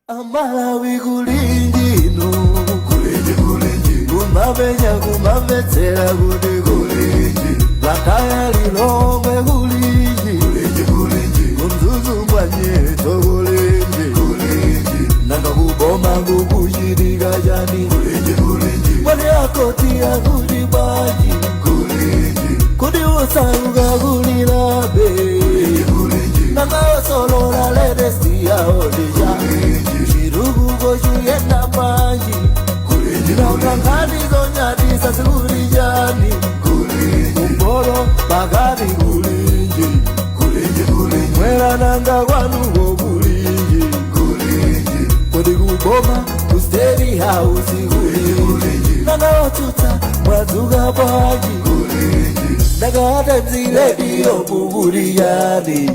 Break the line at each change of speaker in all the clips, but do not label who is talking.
Amalawi kulinji inu, kulinji kulinji, kumapenya kumamvetsera kuti kulinji, Blantyre, Lilongwe kulinji, kulinji kulinji, ku Mzuzu Mbwanyeto kulinji, kulinji, nanga kuboma kukuchitika chani? Kulinji kulinji, mwani akoti akuti bwanji? Kulinji, kuti usauka kulilabe? Kulinji, nanga osolola latest yawo ndija chitukuko chiyenda bwanji? Nanga nkhani zonyadisa zikuli chani? Kumpoto, pakati kulinji, mwera nanga kwanuko kulinji? Kodi kuboma ku State House kulinji? Nanga otsutsa mwadzuka bwanji? Nanga Times Radio kukuli chani?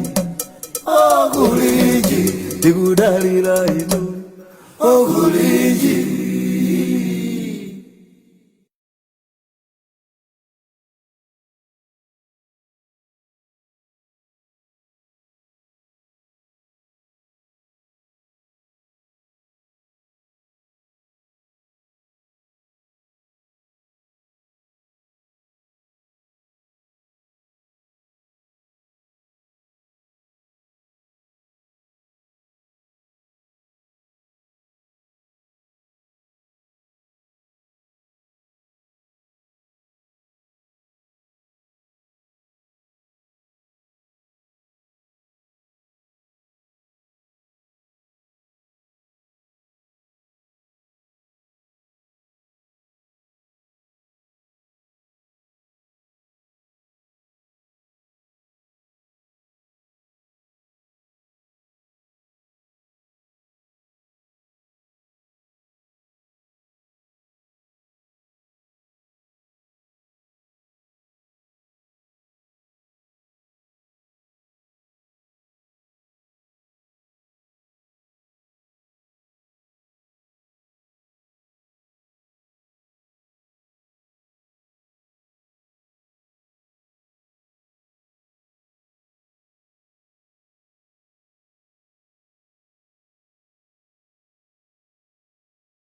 Okulinji, tikudalira inu, okulinji.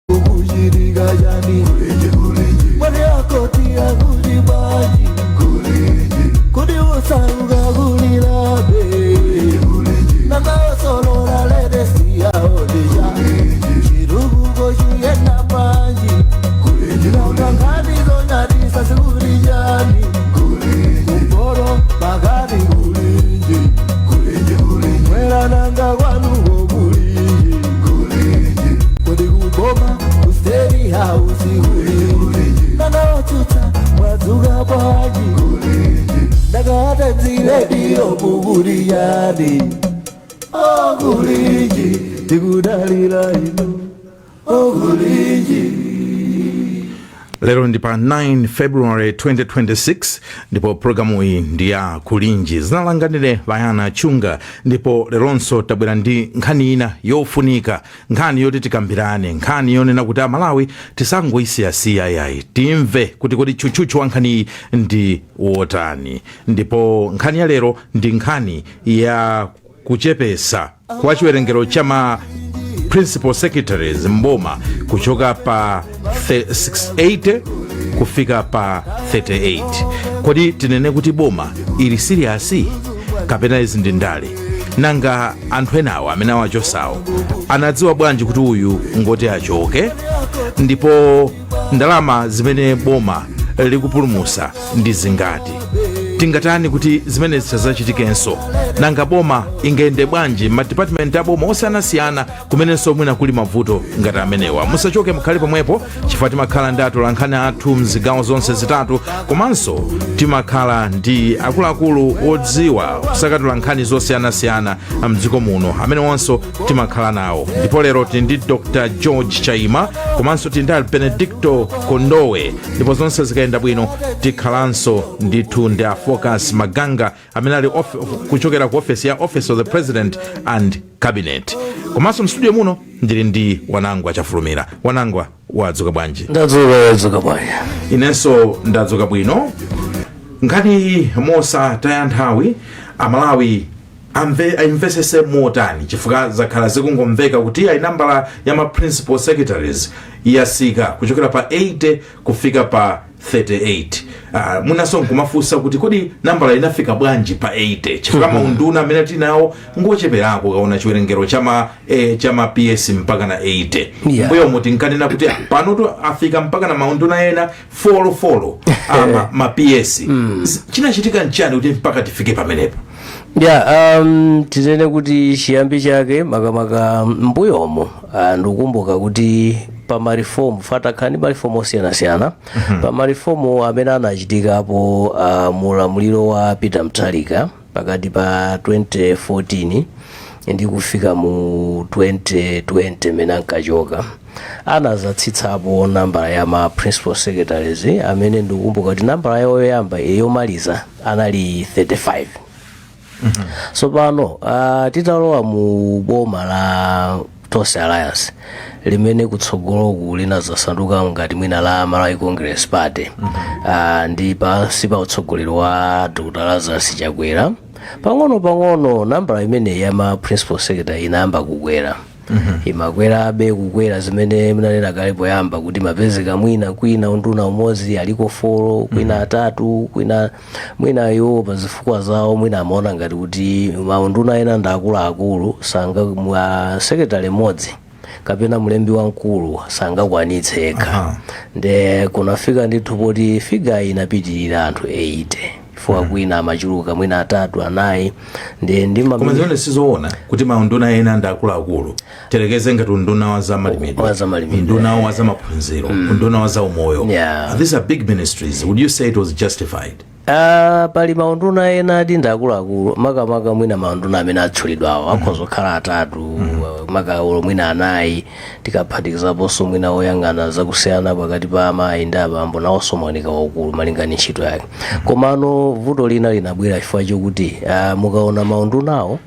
Kukuchitika chani? Mwani akoti akuti bwanji? Kuti usauka kulilabe? Nanga osolola latest yawo ndija chitukuko chiyenda bwanji? Nanga nkhani zonyadisa zikuli chani? Kumpoto, pakati kulinji, mwera nanga kwanuko kulinji? Kodi kuboma ku State House kulinji? Nanga otsutsa mwadzuka bwanji? Nanga Times Radio kukuli chani? Okulinji, tikudalira inu, okulinji.
Lero ndi pa 9 February 2026 ndipo programu iyi ndi ya Kulinji. Dzina langa ndine Bayana Chunga ndipo leronso tabwera ndi nkhani ina yofunika, nkhani yoti tikambirane, nkhani yonena kuti Amalawi tisangoyisiyasiya yayi, timve kuti kodi tchutchutchu wa nkhaniyi ndi wotani. Ndipo nkhani ya lero ndi nkhani ya kuchepesa kwa chiwerengero cha ma principal secretaries mboma kuchoka pa 80 kufika pa 38. Kodi tinene kuti boma ili serious kapena izi ndi ndale? Nanga anthu enawo amene awachosawo anadziwa bwanji kuti uyu ngoti achoke? Ndipo ndalama zimene boma likupulumusa ndi zingati? Tingatani kuti zimene zisazachitikenso? Nanga boma ingayende bwanji, madipatimenti a boma osiyanasiyana kumenenso mwina kuli mavuto ngati amenewa? Musachoke, mukhale pomwepo chifukwa timakhala ndi atolankhani athu mzigawo zonse zitatu, komanso timakhala ndi akuluakulu odziwa kusakatula nkhani zosiyanasiyana mdziko muno amene onso timakhala nawo. Ndipo lero tili ndi Dr George Chaima komanso tili ndi Benedicto Kondowe, ndipo zonse zikayenda bwino tikhalanso ndithu ndi a Focus Maganga amene ali kuchokera ku office ya Office of the President and Cabinet. Komanso mstudio muno ndili ndi Wanangwa Chafulumira. Wanangwa, wadzuka bwanji?
Ndadzuka, wadzuka bwanji?
Inenso ndadzuka bwino. Nkhani mosataya nthawi, Amalawi Amvesese motani? Chifukwa zakhala zikungomveka kuti ayi, nambala ya ma principal secretaries yasika kuchokera pa 80 kufika pa 38. Mwinanso nkumafunsa kuti kodi nambala inafika bwanji pa 80, chifukwa maunduna amene tinawo ngocheperako kaona chiwerengero chama PS mpaka na 80. Mbuyomu tinkanena kuti panotu afika mpaka na maunduna ena folofolo ma PS. Chinachitika nchani kuti mpaka tifike pamenepo?
Ya, tinene kuti chiyambi chake, makamaka mbuyomo, ndikukumbuka kuti pa ma reform fatakhala ndi ma reform osiyanasiyana. Pa ma reform amene anachitikapo mulamuliro wa Peter Mutharika pakati pa 2014 ndi kufika mu 2020 mene ankachoka, anazatsitsapo nambala ya ma principal secretaries, amene ndikukumbuka kuti nambala yawo yoyamba, yomaliza, anali 35. So pano titalowa mu boma la Tonse Alliance, limene kutsogoloku linazasanduka ngati mwina la Malawi Congress Party, ndi pansi pa utsogoleri wa Dr Lazarus Chakwera, pang'ono pang'ono nambala imene ya ma principal secretary inayamba kukwera. Imakwerabe kukwera, zimene munanena kale poyamba kuti mapezeka mwina kwina unduna umodzi aliko four, kwina atatu, kwina mwina iwo pa zifukwa zawo mwina amaona ngati kuti maunduna ena ndi akuluakulu, sanga mwa secretary mmodzi kapena mlembi wamkulu sangakwanitse yekha. Nde kunafika ndithu poti figure inapitirira anthu 80, chifukwa kwina amachuluka mwina atatu, anayi, ndi
Koma zimene sizoona kuti maunduna ena ndi akuluakulu. Terekeze ngati unduna wa zamalimidwe,
Wa zamalimidwe.
unduna wa zamaphunziro, unduna wa zaumoyo. These are big ministries. Would you say it was justified?
Pali maunduna ena ati ndi akuluakulu, makamaka mwina maunduna amene atchulidwawo akhoza kukhala atatu, makaulo mwina anayi, tikaphatikizaponso mwina woyang'ana zakusiyana pakati pa amayi ndi abambo, nawonso maoneka waukulu malinga ndi ntchito yake. Komano vuto lina linabwera chifukwa chokuti mukaona maundunawo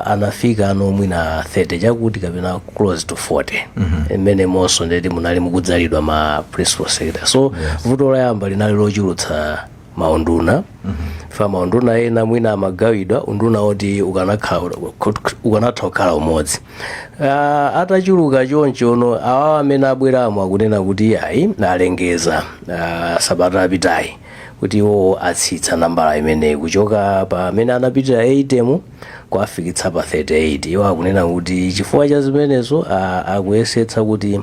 anafika ano mwina 30 chakuti kapena close to 40, mmene monso ndeti munali mukudzalidwa ma principal secretary. So vuto loyamba linali lochulutsa maunduna. Fa maunduna ena mwina amagawidwa unduna oti ukanatha kukhala umodzi. Atachuluka chonchono, awawa amene abweramo akunena kuti ayi, alengeza sabata apitayi kuti iwo atsitsa nambala imeneyi kuchoka pamene anapitira 80 mu kuafikitsa pa 38. Iwo akunena kuti chifukwa cha zimenezo akuyesetsa kuti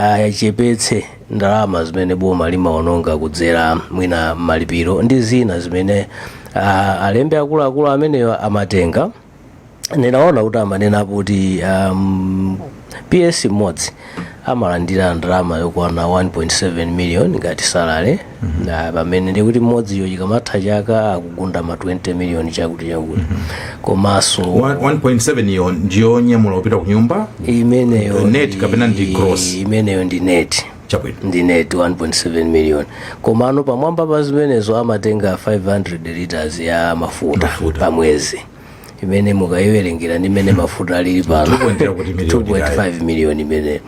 achepetse ndalama zimene boma limaononga kudzera mwina malipiro ndi zina zimene alembi akuluakulu ameneyo amatenga. Ndinaona kuti amanena kuti PS mmodzi amalandira ndalama yokwana 1.7 million ngati salary, na pamene ndikuti mmodziyo chikamatha chaka akugunda ma 20 million chakuti chakuti. Komanso
1.7 iyo ndiyonyamula kupita ku nyumba?
Imeneyo
Net kapena ndi gross?
Imeneyo ndi net. Ndi net 1.7 million. Komano pamwamba pa zimenezo amatenga 500 liters ya mafuta
Mafuta.
pa mwezi, imene mukayiwerengera ndi mmene mafuta alili pano,
2.0 kuti million.
2.5 million imene.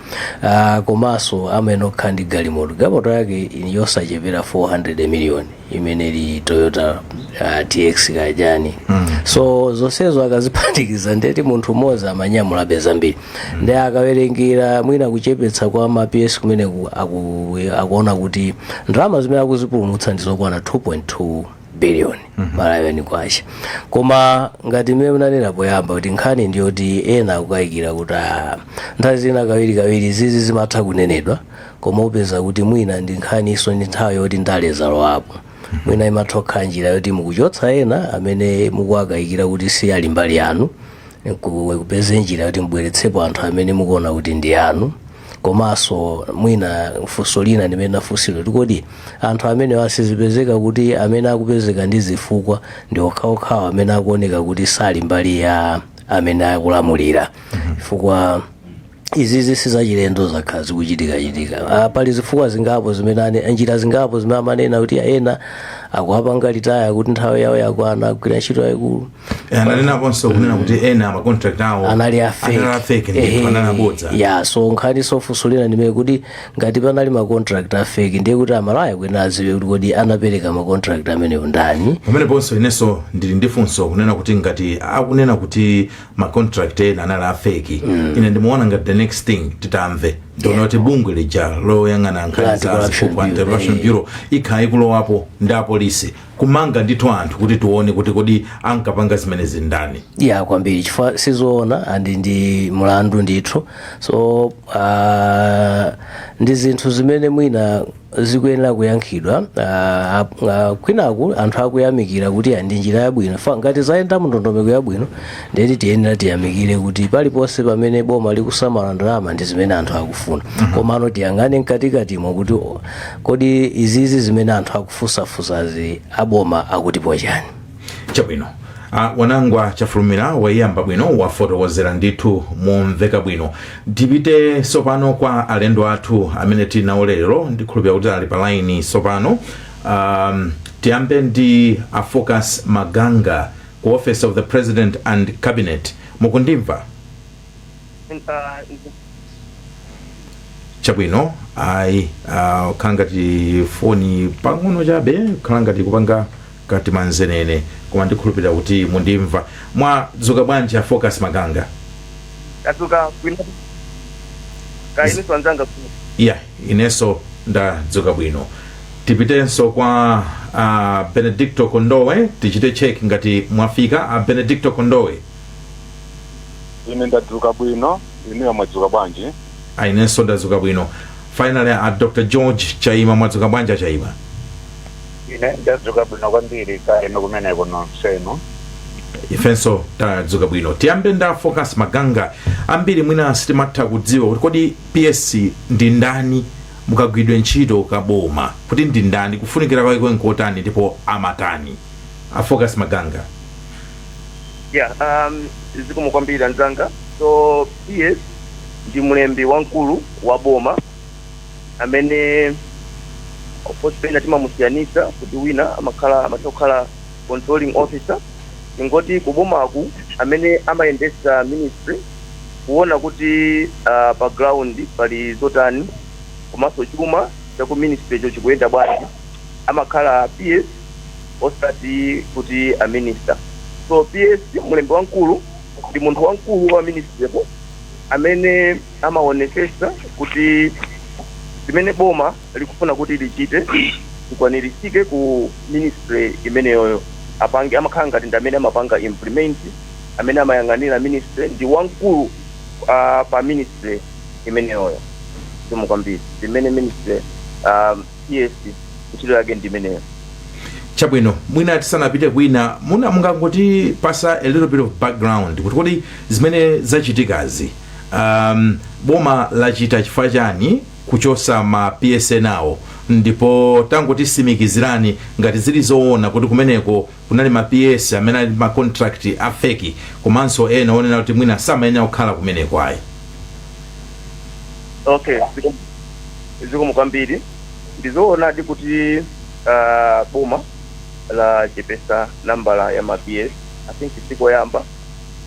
Komanso amene okhala ndi galimoto, galimoto yake yosachepera 400 million, imene ili Toyota TX kajani. So zonsezo akaziphatikiza, ndeti munthu mmodzi amanyamulabe zambiri. Ndi akawerengera mwina kuchepetsa kwa ma PS kumene akuona kuti ndalama zimene akuzipulumutsa ndi zokwana 2.2 billion Malawian kwacha. Koma ngati mmene munanena poyamba kuti nkhani ndiyoti ena akukayikira kuti nthawi zina kawiri kawiri zizi zimatha kunenedwa, koma upeza kuti mwina ndi nkhaniso ndi nthawi yoti ndale zalowapo. Mwina imatha kukhala njira yoti mukuchotsa ena amene mukuwakayikira kuti si ali mbali yanu, kupeze njira yoti mubweretsepo anthu amene mukuona kuti ndi anu. Komanso mwina funso lina limene nafunsidwa kuti kodi anthu amene asizipezeka kuti amene akupezeka ndi zifukwa ndi okhaokhawo amene akuoneka kuti sali mbali ya amene akulamulira, chifukwa izizi sizachilendo, zakhala zikuchitikachitika. Pali zifukwa zingapo zimene njira zingapo zimene amanena kuti ena Akuapanga retire kuti nthawi yawo yakwana, agwira ntchito yayikulu.
Ananenaponso kunena kuti ena ma contract awo
anali a fake.
Anali a fake ndithu, anali abodza.
Ya, so nkhani sofusulira ndimene kuti ngati panali ma contract a fake, ndiye kuti Amalawi akuyenera adziwe kuti kodi anapereka ma contract amenewo ndani?
Pameneponso inenso ndili ndi funso, kunena kuti ngati akunena kuti ma contract ena anali a fake, ine ndimuona ngati the next thing titamve ndiona kuti bungwe lija loyang'ana nkhani za
Anti-Corruption
ziphuphu,
Bureau,
Anti-Corruption Bureau, ikhala ikulowapo ndi apolisi kumanga ndithu anthu kuti tione kuti kodi ankapanga zimenezi ndani.
Ya, kwambiri, chifukwa sizoona and ndi mlandu ndithu. So ndi zinthu zimene mwina zikuyenera kuyankhidwa. Kwinaku anthu akuyamikira kuti ya, ndi njira yabwino fa ngati zayenda mu ndondomeko yabwino, ndeti tiyenera tiyamikire kuti paliponse pamene boma likusamala ndalama ndi zimene anthu akufuna. Komano tiyang'ane mkatikatimo kuti kodi izizi zimene anthu akufusafusazi, aboma akutipo chani?
Chabwino. Wanangwa Chafulumira waiyamba bwino, wafotokozera ndithu momveka bwino. Tipite sopano kwa alendo athu amene tili nawo lero. Ndikhulupira kuti ali pa line sopano. Tiyambe ndi a Focus Maganga ku Office of the President and Cabinet. Mukundimva? Chabwino. Ayi, khala ngati foni pang'ono chabe, khala ngati kupanga kati manzenene, koma ndikhulupirira kuti mundimva. Mwadzuka bwanji, a Focus Maganga?
Tadzuka bwino, kaya inenso anzanga?
Ya, inenso ndadzuka bwino. Tipitenso kwa Benedicto Kondowe, tichite check ngati mwafika, Benedicto Kondowe.
Ine ndadzuka bwino, inuyo mwadzuka bwanji?
Inenso ndadzuka bwino. Finally, Dr George Chaima, mwadzuka bwanji, Chaima?
Ine ndadzuka bwino kwambiri, kaya inu kumeneko nonsenu?
Ifenso tadzuka bwino. Tiyambe nda Focus Maganga. Ambiri mwina sitimatha kudziwa kuti kodi PS ndi ndani mukagwidwe ntchito kaboma, kuti ndi ndani, kufunikira kwake nkotani, ndipo amatani, a Focus Maganga?
Yeah, zikomo kwambiri anzanga. So PS ndi mlembi wamkulu wa boma amene of course pena timamusiyanisa kuti wina amakhala, amatha kukhala controlling officer. Ingoti kubomaku amene amayendesa ministry, kuona kuti pa ground pali zotani, komanso chuma chaku ministry cho chikuyenda bwanji, amakhala PS, osati kuti a minister. So PS, mlembi wamkulu, ndi munthu wamkulu wa ministrypo amene amaonesesa kuti zimene boma likufuna kuti lichite zikwanirisike ku ministry imeneyoyo. Apange, amakhala ngati ndi amene amapanga implement, amene amayang'anira ministry, ndi wamkulu pa ministry imeneyoyo. Zikomo kwambiri. Zimene ministry, PS ntchito yake ndi imeneyo.
Chabwino. Mwina tisanapite kwina, muna mungangoti pasa a little bit of background kuti kodi zimene zachitikazi, boma lachita chifukwa chani kuchosa ma PS awo, ndipo tangotisimikizirani ngati zili zoona kuti kumeneko kunali ma PS amene ali ma contract a fake, komanso ena onena kuti mwina samayenera kukhala kumeneko ayi.
Okay, zikomo kwambiri. Ndizoonadi kuti boma lachepesa nambala ya ma PS. I think sikoyamba.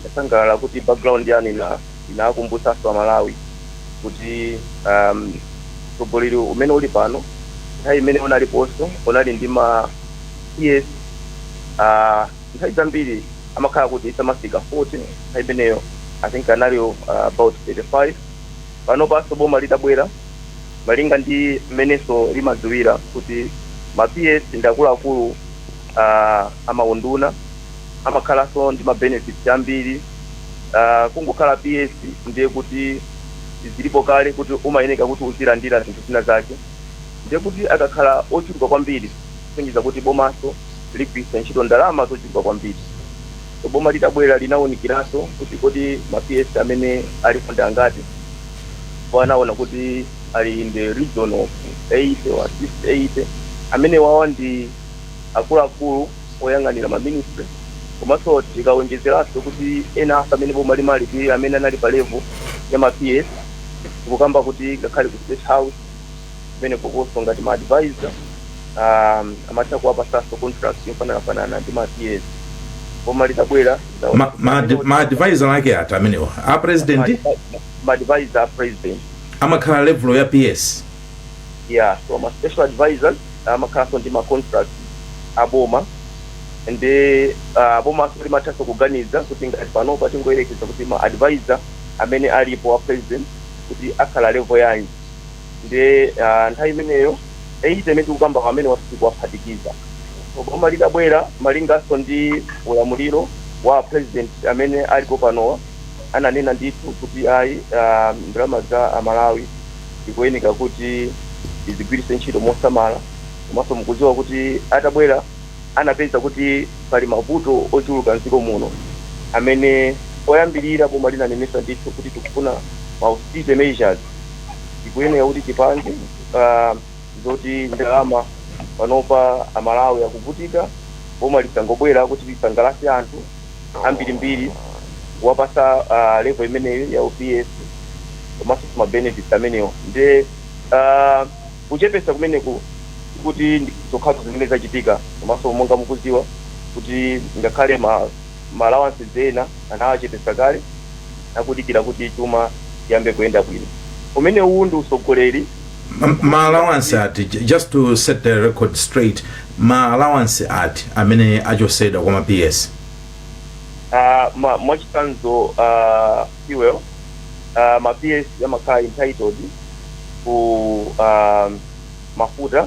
Ndasangalala kuti background yanu inakumbutsanso Amalawi kuti mtsogoleri umene uli pano, nthawi imene unaliponso unali ndi ma PS. Nthawi zambiri amakhala kuti isamafika 40. Nthawi imeneyo I think anali about 35. Pano panso boma litabwera, malinga ndi mmenenso limadziwira kuti ma PS ndi akuluakulu amaunduna, amakhalanso ndi ma benefits ambiri. Kungokhala PS ndiye kuti zilipo kale kuti umayeneka kuti uzilandira zinthu zina zake. Ndiye kuti akakhala ochuluka kwambiri, kusonyeza kuti bomaso ligwiritsa ntchito ndalama zochuluka kwambiri. So boma litabwera linawunikiranso kuti kodi ma PS amene alipo ndi angati. Anaona kuti ali in the region of 80 or at least 80. Amene wawa ndi akuluakulu oyang'anira ma ministry, komanso tikawonjezeranso kuti ena afa amene boma limalipirira amene anali pa level ya ma PS, tikukamba kuti ngakhale ku State House kumene kokonso ngati ma advisor. Amatha kuwapasanso contract yofananafanana ndi ma PS. Boma litabwera,
Ma advisor ake ati amenewa a president?
Ma advisor a president.
Amakhala level ya PS?
Yeah, so ma special advisors amakhalanso ndi ma contract aboma. Ndi bomaso limathanso kuganiza kuti ngati panopa tingoyerekeza kuti ma advisor amene alipo wa president kuti akhala level yanji. Ndi nthawi imeneyo 80 imene tikukamba amene wasi kuwaphatikiza. So boma litabwera, malinganso ndi ulamuliro wa president amene alipo panowa, ananena ndithu kuti ayi, ndalama za Amalawi zikuyeneka kuti izigwiritse ntchito mosamala. Komanso mukudziwa kuti atabwera anapeza kuti pali mavuto ochuluka mdziko muno, amene oyambirira boma linanenesa ndithu kuti tikufuna ma austerity measures, tikuyenera kuti tipange zoti ndalama panopa Amalawi akuvutika. Boma lisangobwera kuti lisangalase anthu ambirimbiri, kuwapasa level imeneyo ya uPS komanso ma benefits amenewo. Nde kuchepesa kumeneku kuti ndi zokhazo zimene zachitika. Komanso monga mukudziwa kuti ngakhale ma allowances ena anawachepesa kale, akudikira kuti chuma chiyambe kuyenda bwino. Umene uwu ndi usogoleri.
Ma allowance ati? Just to set the record straight, ma allowance ati amene achosedwa kwa ma PS?
Mwachitsanzo, fuel. Ma PS amakhala entitled ku mafuta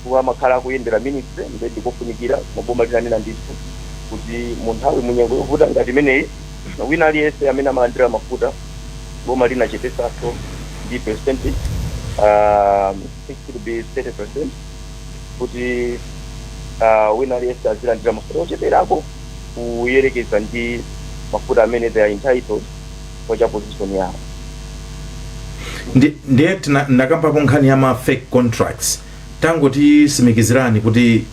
kuwa amakhala akuyendera ministry. Nde ndikofunikira maboma linanena ndithu kuti mu nthawi, munyengo yovuta ngati imeneyi, wina aliyense amene amalandira mafuta, boma linachepesanso ndi percentage, it could be 30%, kuti wina aliyense azilandira mafuta ocheperako kuyerekeza ndi mafuta amene they are entitled kwa cha position yawo.
Ndiye ndakambapo nkhani ya ma fake contracts. Tangotisimikizirani kuti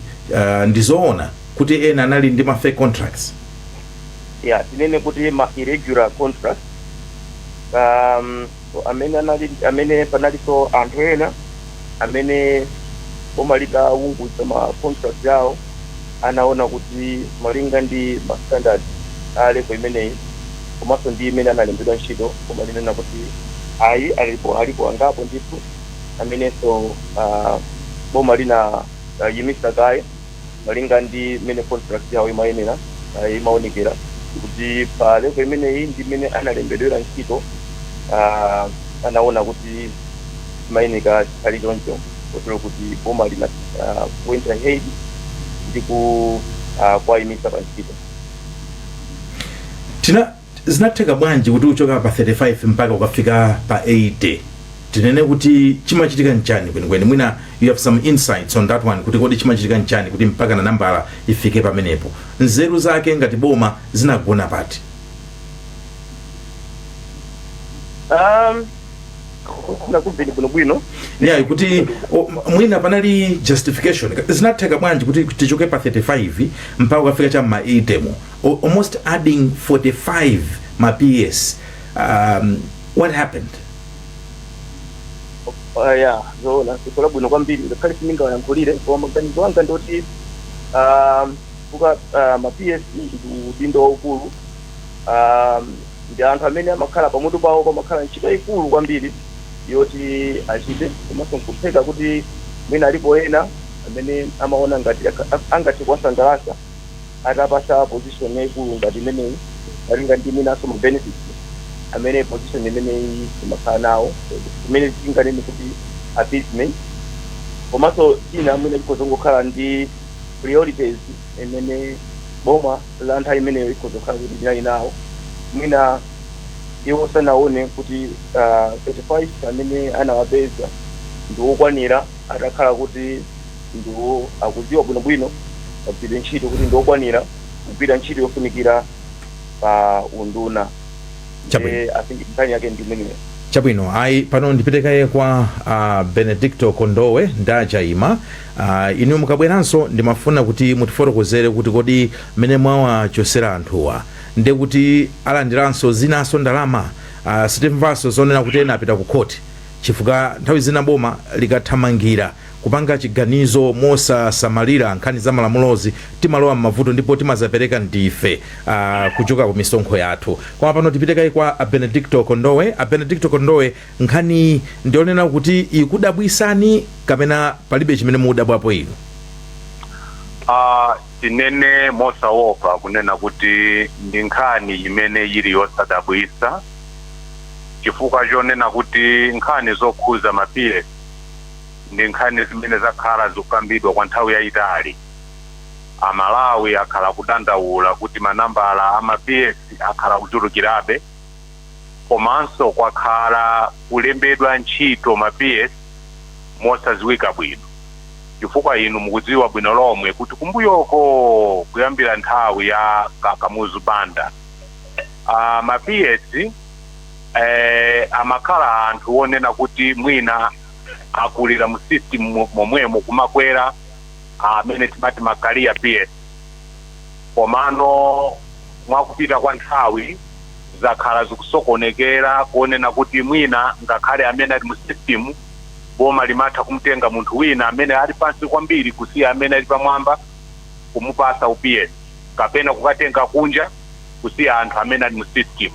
ndizoona kuti ena anali ndi ma fake contracts?
Yeah, tinene kuti ma irregular contracts, so amene anali, amene panalinso anthu ena amene boma litawunguza ma contract yawo anaona kuti malinga ndi ma standard a level imeneyi komanso ndi imene analembedwa ntchito, koma linena kuti ayi, alipo angapo ndithu amenenso boma lina yimisa kaye malinga ndi mmene contract yawo imayenera, imaonekera kuti pa level imeneyi ndi imene analembedwera ntchito, anaona kuti imayeneka chikhali choncho, kotero kuti boma lina went ahead ndi ku kuwayimisa pa ntchito.
Tina zinatheka bwanji kuti uchoka pa 35 mpaka ukafika pa 80? Tinene kuti chimachitika nchani kwenikweni? Mwina you have some insights on that one, kuti kodi chimachitika nchani kuti mpaka na nambala ifike pamenepo? Nzeru zake ngati boma zinagona pati?
Nakubveni bwinobwino.
Yeah, kuti mwina panali justification. Zinatheka bwanji kuti tichoke pa 35 mpaka ukafika cha ma 80 mo, almost adding 45 ma PS? What happened?
Yeah, zoona, sikola bwino kwambiri. Ngakhale sindingawayankhulire, koma maganizo anga ndoti kuka ma PS ndi udindo waukulu, ndi anthu amene amakhala pamutu pawo pamakhala ntchito yayikulu kwambiri yoti achite. Komanso nkutheka kuti mwina alipo ena amene amaona ngati angathe kuwasangalatsa atapasa position yayikulu ngati imeneyi, malinga ndi mwinanso ma benefits amene position imeneyi imakhala nawo, kumene tinganene kuti appeasement. Komanso china mwina chikhoza kungokhala ndi priorities imene boma la nthawi imeneyo ikhoza kukhala kuti linali nawo. Mwina iwo sanaone kuti 35 amene anawapeza ndi wokwanira, atakhala kuti ndiwo akudziwa bwinobwino agwire ntchito, kuti ndiwokwanira kugwira ntchito yofunikira pa unduna.
Chabwino.
I think nkhani yake ndi imeneyo.
Chabwino. Ayi, pano ndipitekaye kwa Benedicto Kondowe ndachayima. Inu mukabweranso ndimafuna kuti mutifotokozere kuti kodi mmene mwawachosera anthuwa ndiye kuti alandiranso zinanso ndalama? Sitimvanso zonena kuti ena apita ku khoti, chifukwa nthawi zina boma likathamangira Kupanga chiganizo mosasamalira nkhani za malamulozi, timalowa m'mavuto ndipo timazapereka ndife kuchoka ku misonkho yathu. Koma pano tipite kaye kwa a Benedicto Kondowe. A Benedicto Kondowe, nkhani ndionena kuti ikudabwisani kapena palibe chimene mukudabwapo inu?
Tinene mosaopa kunena kuti ndi nkhani imene ili yosadabwisa, chifukwa chonena kuti nkhani zokhuza ma PS ndi nkhani zimene zakhala zikukambidwa kwa nthawi yayitali. Amalawi akhala kudandaula kuti manambala a ma PS akhala kuchulukirabe, komanso kwakhala kulembedwa ntchito ma PS mosadziwika bwino, chifukwa inu mukudziwa bwino lomwe kuti kumbuyoko, kuyambira nthawi ya Kamuzu Banda, ma PS amakhala anthu onena kuti mwina akulira mu system momwemo, kumakwera amene timati ma career PS. Komano mwakupita kwa nthawi zakhala zikusokonekera, kuonena kuti mwina ngakhale amene ali mu system, boma limatha kumtenga munthu wina amene ali pansi kwambiri kusiya amene ali pamwamba, kumupasa u PS, kapena kukatenga kunja kusiya anthu amene ali mu system.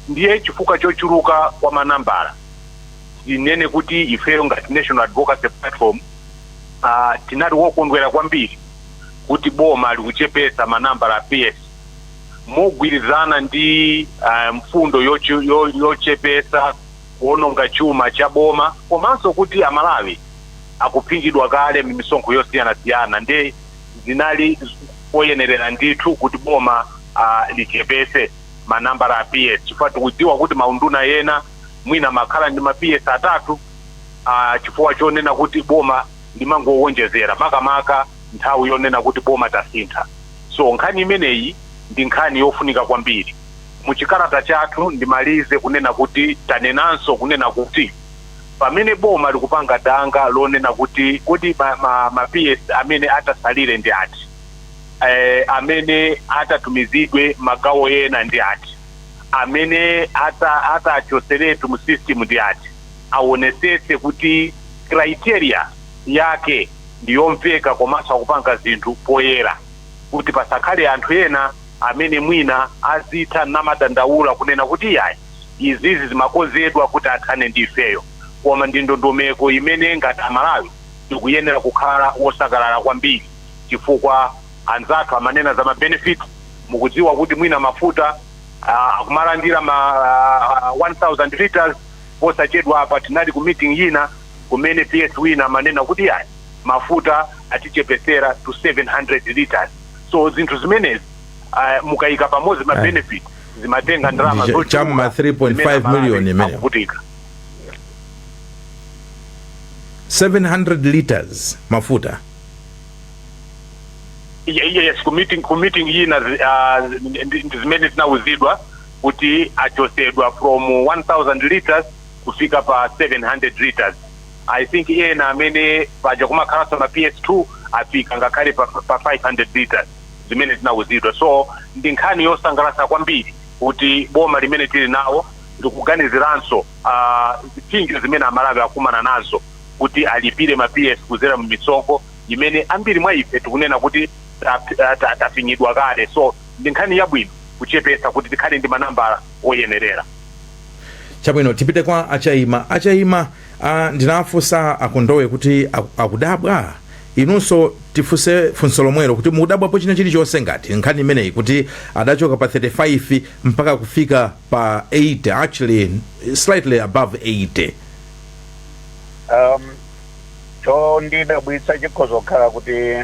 Ndiye chifukwa chochuluka kwa manambala, tinene kuti ifeyo ngati National Advocacy Platform tinali wokondwera kwambiri kuti boma likuchepesa manambala a PS mogwirizana ndi mfundo yochepesa kuononga chuma cha boma, komanso kuti Amalawi akuphinjidwa kale m'misonkho yosiyanasiyana. Ndi zinali koyenerera ndithu kuti boma lichepese manambala a PS, chifukwa tikudziwa kuti maunduna ena mwina makhala ndi ma PS atatu, chifukwa chonena kuti boma limangowonjezera, makamaka nthawi yonena kuti boma tasintha. So nkhani imeneyi ndi nkhani yofunika kwambiri. Muchikalata chathu, ndimalize kunena kuti tanenanso kunena kuti pamene boma likupanga danga lonena kuti kodi ma PS amene atasalire ndi ati, amene atatumizidwe magawo ena ndi ati, amene atachoseretu mu system ndi ati, aonesese kuti criteria yake ndiyomveka, komanso akupanga zinthu poyera, kuti pasakhale anthu ena amene mwina azitha namadandaula kunena kuti yayi, izizi zimakonzedwa kuti athane ndi ifeyo. Koma ndi ndondomeko imene ngati Amalawi tikuyenera kukhala wosangalala kwambiri, chifukwa anzathu amanena za ma benefit. Mukudziwa kuti mwina mafuta akumalandira ma 1000 liters. Posachedwa apa tinali ku meeting ina kumene PS wina amanena kuti yayi, mafuta atichepesera to 700 liters. So zinthu zimenezi mukayika pamodzi ma benefit, zimatenga ndalama
Ndi
zochuluka
cham'ma 3.5
zimene Amalawi
million imeneyo.
akuvutika.
700 liters mafuta.
Yes, ku meeting ina ndi zimene tinauzidwa kuti achosedwa from 1000 liters kufika pa 700 liters. I think ena amene paja kumakhalanso ma PS2 afika ngakhale pa 500 liters zimene tinauzidwa. So ndi nkhani yosangalatsa kwambiri kuti boma limene tili nawo likuganiziranso zipsinjo zimene Amalawi akumana nazo kuti alipire ma PS kuzera mu misonkho imene ambiri mwa ife tikunena kuti tafinyidwa kale. So ndi nkhani yabwino kuchepesa kuti tikhale ndi manambala oyenerera.
Chabwino, tipite kwa Achaima. Achaima, ndinafunsa Akondowe kuti akudabwa. Inunso tifunse funso lomwelo kuti mukudabwapo china chilichonse ngati nkhani imeneyi, kuti adachoka pa 35 mpaka kufika pa 80, actually slightly above 80?
Chondidabwitsa chikhoza kukhala kuti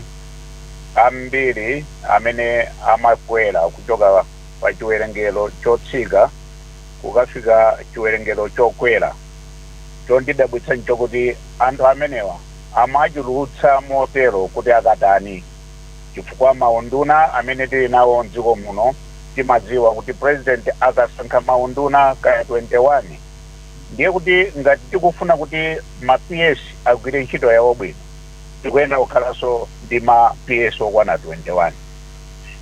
ambiri amene amakwera kuchoka pa chiwerengero chotsika kukafika chiwerengero chokwera, chondidabwitsa nchokuti anthu amenewa amachulutsa motero kuti akatani? Chifukwa maunduna amene tili nawo mdziko muno, timadziwa kuti president akasankha maunduna kaya 21, ndiye kuti ngati tikufuna kuti ma PS agwire ntchito yawo bwino, tikuyenera kukhalanso ndi ma PS okwana 21,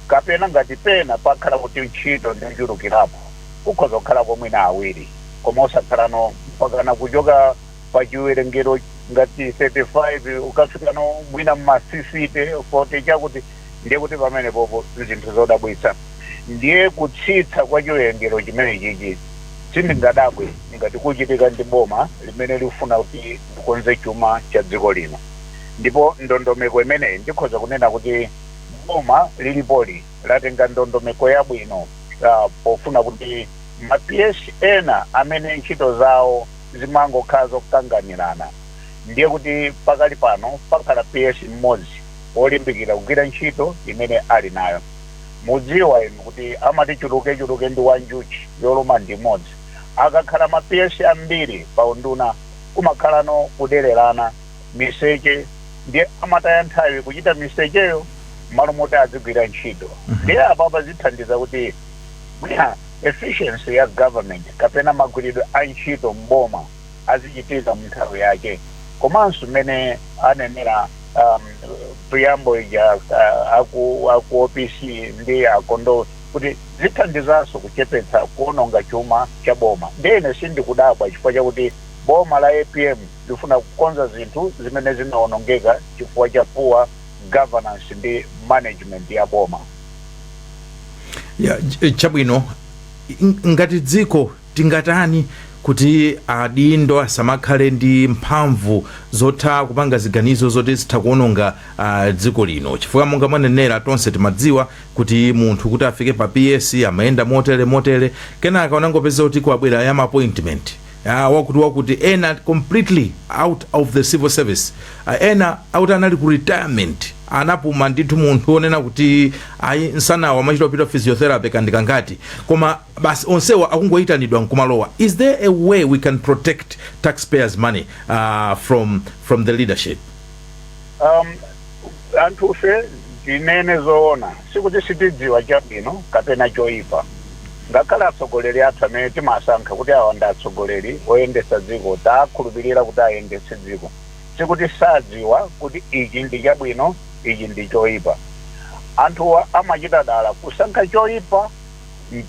kapena ngati pena pakhala kuti ntchito ndiyochulukirapo, kukhoza kukhalako mwina awiri, koma osakhalano mpakana kuchoka pa chiwerengero. Ngati 35 ukafika no mwina mma 50, 40 chakuti, ndiye kuti pamene popo zinthu zodabwitsa. Ndiye kutsitsa kwa chiwerengero chimene chichi sindingadabwe ngati kuchitika ndi boma limene likufuna kuti likonze chuma cha dziko lino. Ndipo ndondomeko imeneyi, ndikhoza kunena kuti boma lilipoli latenga ndondomeko yabwino pofuna kuti ma PS ena amene ntchito zawo zimangokhala zokanganirana, ndiye kuti pakali pano pakhala PS mmodzi wolimbikira kugwira ntchito imene ali nayo. Mudziwa inu kuti amati chuluke chuluke ndi wanjuchi, yoluma ndi imodzi. Akakhala ma PS ambiri pa unduna, kumakhalano kudererana, miseche, ndiye amataya nthawi kuchita misecheyo malo moti azigwira ntchito. Ndiye apapa zithandiza kuti mwina efficiency ya government kapena magwiridwe a ntchito mboma azichitika mu nthawi yake. Komanso mmene anenera preamble ija, aku OPC ndi akondo, kuti zithandizanso kuchepetsa kuononga chuma cha boma. Ndiye ine sindikudabwa chifukwa chakuti boma la APM lifuna kukonza zinthu zimene zinaonongeka chifukwa cha poor governance ndi management ya boma.
Ya, chabwino. Ngati dziko tingatani kuti adindo asamakhale ndi mphamvu zotha kupanga ziganizo zoti zitha kuononga dziko lino? Chifukwa monga mwanenera, tonse timadziwa kuti munthu kuti afike pa PS amayenda motere motere, kenaka unangopeza kuti kwabwera ya appointment wakuti wakuti, ena completely out of the civil service, ena out anali ku retirement, anapuma ndithu, munthu onena kuti ayi, nsanawo amachita kupita physiotherapy kandikangati, koma basi onsewa akungoyitanidwa nkumalowa. Is there a way we can protect taxpayers' money from the leadership?
Anthufe, tinene zoona, sikuti sitidziwa chabwino kapena choyipa. Ngakhale atsogoleri athu amene timasankha kuti awa ndi atsogoleri oyendetsa dziko, takhulupirira kuti ayendetse dziko, sikuti sadziwa kuti ichi ndi chabwino, ichi ndi choyipa. Anthuwa amachita dala kusankha choyipa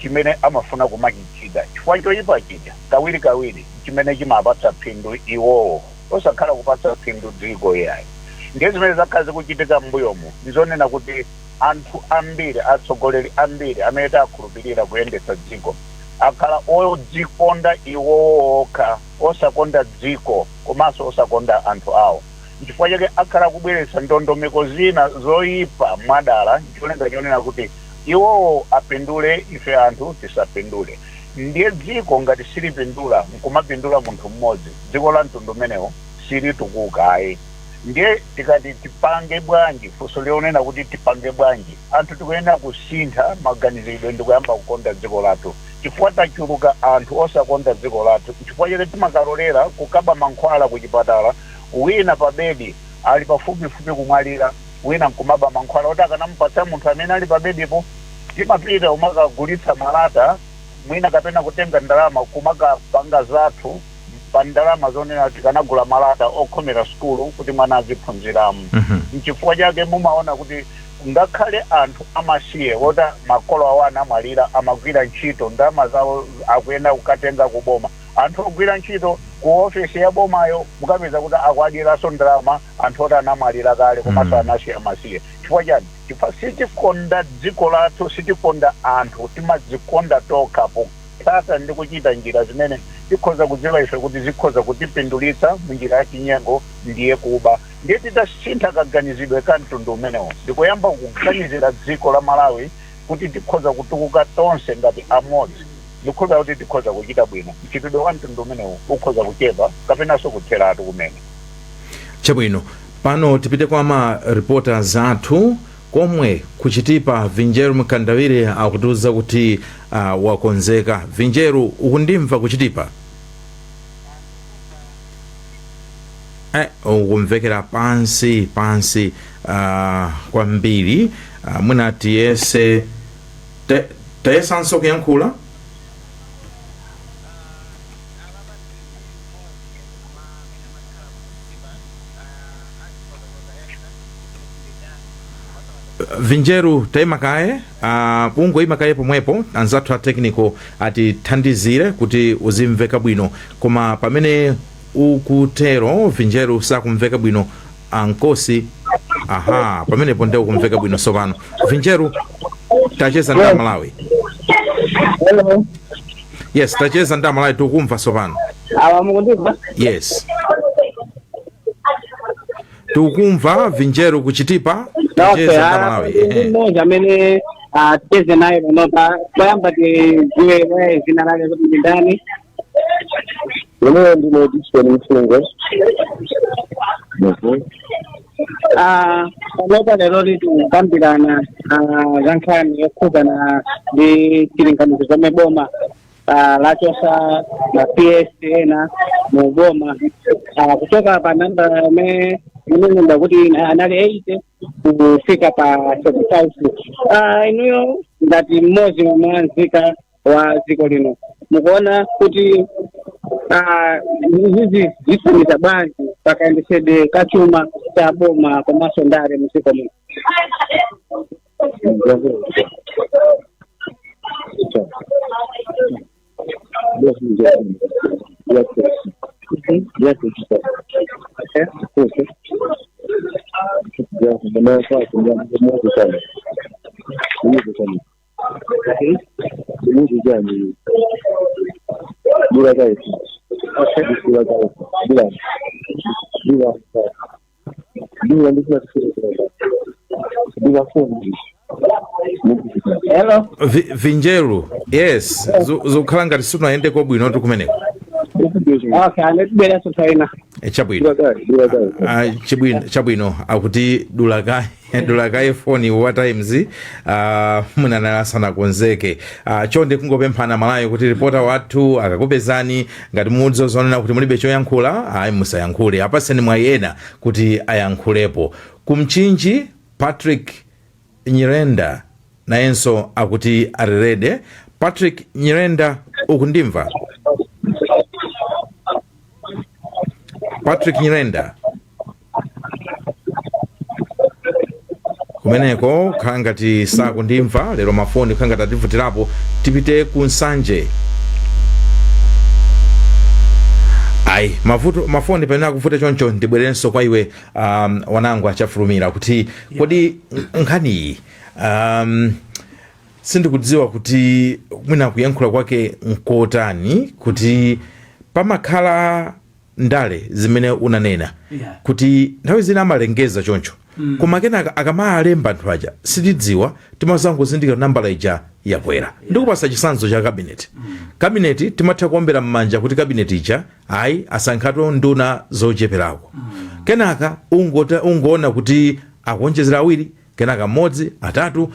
chimene amafuna kumachichita, chifukwa choyipa chija kawirikawiri chimene chimapatsa phindu iwowo, osakhala kupatsa phindu dziko iyayi. Ndiye zimene zakhala zikuchitika m'mbuyomu nzonena kuti anthu ambiri, atsogoleri ambiri amene takhulupirira kuyendetsa dziko akhala odzikonda iwowo okha, osakonda dziko komanso osakonda anthu awo. Nchifukwa chake akhala kubweretsa ndondomeko zina zoyipa mwadala, cholinga chonena kuti iwowo apindule, ife anthu tisapindule. Ndiye dziko ngati silipindula nkumapindula munthu mmodzi, dziko la mtundu umenewo silitukuka ayi. Ndiye tikati tipange bwanji, funso lionena kuti tipange bwanji, anthu tikuyenera kusintha maganizidwe ndi kuyamba kukonda dziko lathu, chifukwa tachuluka anthu osakonda dziko lathu. Chifukwa chake timakalolera kukaba mankhwala ku chipatala, wina pa bedi ali pafupifupi kumwalira, wina nkumaba mankhwala oti akanamupatsa munthu amene ali pa bedipo. Timapita umakagulitsa malata mwina kapena kutenga ndalama kumakapanga zathu pa ndalama zonena tikanagula malata okhomera sukulu kuti mwana aziphunziramo. Nchifukwa chake mumaona kuti ngakhale anthu amasiye woti makolo awo anamwalira amagwira ntchito, ndalama zawo akuyenda kukatenga kuboma. Anthu ogwira ntchito ku ofesi ya bomayo mukapeza kuti akuadyeranso ndalama anthu oti anamwalira kale komanso anasiya masiye. Chifukwa chani? Chifukwa sitikonda dziko lathu, sitikonda anthu, timadzikonda tokha potsata ndi kuchita njira zimene tikhoza kudziwa ife kuti zikhoza kutipindulitsa munjira ya chinyengo, ndiye kuba. Ndiye titasintha kaganizidwe ka mtundu umenewo ndikuyamba kuganizira dziko la Malawi kuti tikhoza kutukuka tonse ngati amodzi, ndikhoza kuti tikhoza kuchita bwino. Mchitidwe wa mtundu umenewu ukhoza kuchepa kapenanso kutheratu kumene.
Chabwino, pano tipite kwa ma reporters athu komwe kuchitipa. Vinjeru Mkandawire akutiuza kuti wakonzeka. Vinjeru, ukundimva kuchitipa? Ukumvekera pansi pansi kwambiri. Mwina tiyese tayesanso kuyankhula. Vinjeru, tayima kaye, ungoyima kaye pomwepo, anzathu a technical atithandizire kuti uzimveka bwino. Koma pamene Ukutero Vinjeru sakumveka bwino ankosi. Aha, pamenepo nde ukumveka bwino sopano. Vinjeru, tacheza ndi Amalawi.
Hello.
Yes, tacheza ndi Amalawi, tikumva sopano.
Awa mukundimva?
Yes, tikukumva Vinjeru kuchitipa, tacheza ndi Amalawi.
Ndi mmodzi amene ticheze naye panopa. Poyamba tidziwe naye zina lake kuti ndi ndani.
Ine ndine Dickson Mfungo.
Panopa lero tikukambirana za nkhani yokhudzana ndi chilinganizo chomwe boma lachotsa ma PS ena mu boma kuchoka pa namba imene imenenda kuti anali 80 kufika pa 75. Inuyo ngati mmodzi mwa nzika wa dziko lino, mukuona kuti izizi zithandiza bwanji pakayendetsedwe kachuma cha boma komanso ndale mu dziko muno? Hello.
Vinjeru, yes, zikukhala ngati situnayendeko bwino kumeneko.
Okay, anditibweranso nthawi ina.
Chabwino. Chabwino, chabwino, akuti dulakaye, dulakaye foni wa Times. Munanali asanakonzeke. Chonde kungopemphana Malawi kuti reporter wathu akakupezani, ngati mudziwa zonena kuti mulibe choyankhula, ayi, musayankhule, apaseni mwayi ena kuti ayankhulepo. Kumchinji, Patrick Nyirenda nayenso akuti already. Patrick Nyirenda, ukundimva? Patrick Nyirenda, kumeneko khala ngati sakundimva lero, mafoni khala ngati ativutirapo. Tipite ku Nsanje. Ayi, mavuto mafoni pamene akuvuta choncho. Ndibwerenso kwa iwe Wanangwa Chafulumira kuti kodi nkhaniyi, sindikudziwa kuti mwina kuyankhula kwake nkotani, kuti pamakhala ndale zimene unanena kuti nthawi zina amalengeza choncho, koma kenaka akamalemba anthu aja sitidziwa, timazangozindikira nambala ija yakwera. Ndikupasa chitsanzo cha cabinet. Cabinet timatha kuombera m'manja kuti cabinet ija, ayi, asankhatu nduna zocheperako. Kenaka ungoona kuti akuonjezera awiri, kenaka mmodzi, atatu,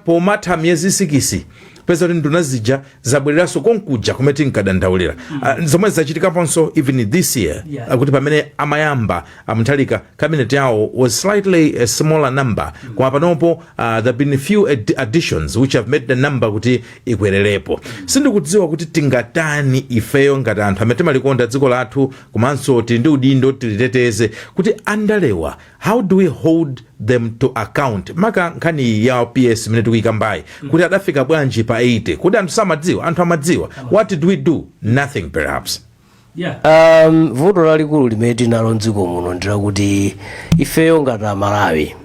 pomatha miyezi 6 peza kuti nduna zija zabwereranso konkuja kumene tinkadandaulira. Zomwe zachitikaponso even this year, kuti pamene amayamba a Mutharika, cabinet yawo was slightly a smaller number, koma panopo there have been few additions which have made the number kuti ikwererepo. Sindikudziwa kuti tingatani ifeyo ngati anthu amene timalikonda dziko lathu komanso tili ndi udindo tiliteteze, kuti andalewa, how do we hold them to account, maka nkhani ya PS imene tikuyikambayi, kuti adafika bwanji pa 80? Kuti anthu samadziwa? Anthu amadziwa. What did we do? Nothing perhaps.
Vuto lalikulu limene tinalo mdziko muno ndilakuti ifeyo ngati Amalawi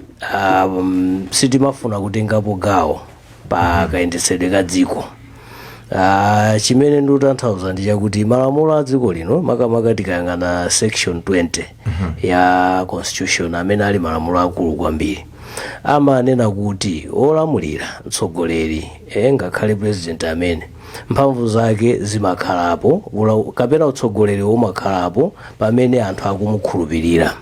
sitimafuna kutengapo gawo pa kayendetsedwe ka dziko. Chimene ndikutanthauza ndi chakuti malamulo a dziko lino, makamaka tikayang'ana section 20 ya constitution, amene ali malamulo akulu kwambiri, amanena kuti olamulira, mtsogoleri, ngakhale president, amene mphamvu zake zimakhalapo kapena utsogoleri umakhalapo pamene anthu akumukhulupirira.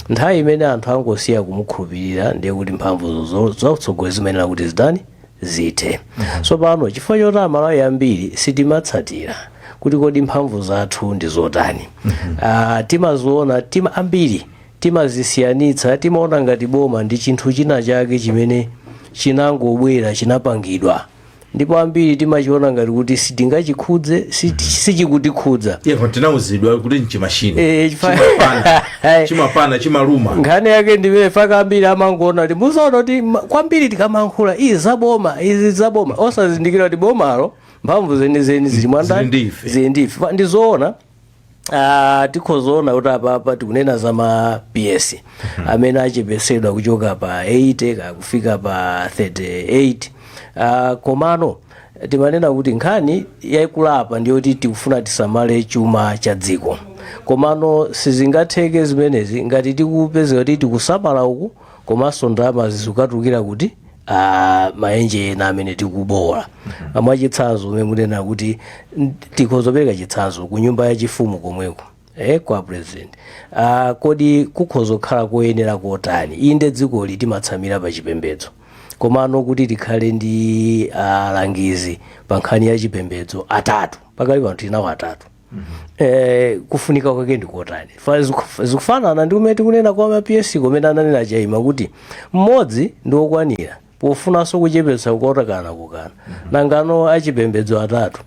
Nthawi imene anthu angosiya kumukhulupirira, ndiye kuti mphamvu za utsogoleri zimayenera kuti zitani? Zithe. So pano, chifukwa choti Amalawi ambiri sitimatsatira kuti kodi mphamvu zathu ndi zotani, timaziona ambiri timazisiyanitsa, timaona ngati boma ndi chinthu china chake chimene chinangobwera, chinapangidwa, ndipo ambiri timachiona ngati kuti sitingachikhudze, sichikutikhudza.
Yeah, tinauzidwa kuti nchimashini
chimapana,
chimapana, chimaluma.
Nkhani yake ndimene faka ambiri amangoona kuti muzaona kuti kwambiri tikamankhula izi zaboma, izi zaboma, osazindikira kuti bomalo mphamvu zenizeni zili mwandani?
Zili ndi ife.
Zili ndi ife. Ndizoona. Tikhozoona kuti apapa tikunena za ma PS amene achepesedwa kuchoka pa 80 ka kufika pa 38. Komano timanena kuti nkhani yayikulu apa ndiyoti tikufuna tisamale chuma cha dziko, komano sizingatheke zimenezi ngati tikupezeka kuti tikusamala uku komanso ndalama zikatulukira kuti maenje ena amene tikubowa. Mwachitsanzo, umene munena kuti tikhozopereka chitsanzo ku nyumba yachifumu komweko, kwa president, kodi kukhozokhala koyenera kotani? Inde, dzikoli timatsamira pa chipembedzo, komano kuti tikhale ndi alangizi pa nkhani ya chipembedzo atatu, pakali pano tinawo atatu, kufunika kwake ndikotani? Zikufanana ndi umene tikunena kwa ma PS kumene ananena Chaima kuti mmodzi ndi wokwanira pofunanso kuchepetsa kukotakana kukana. Nangano achipembedzo atatu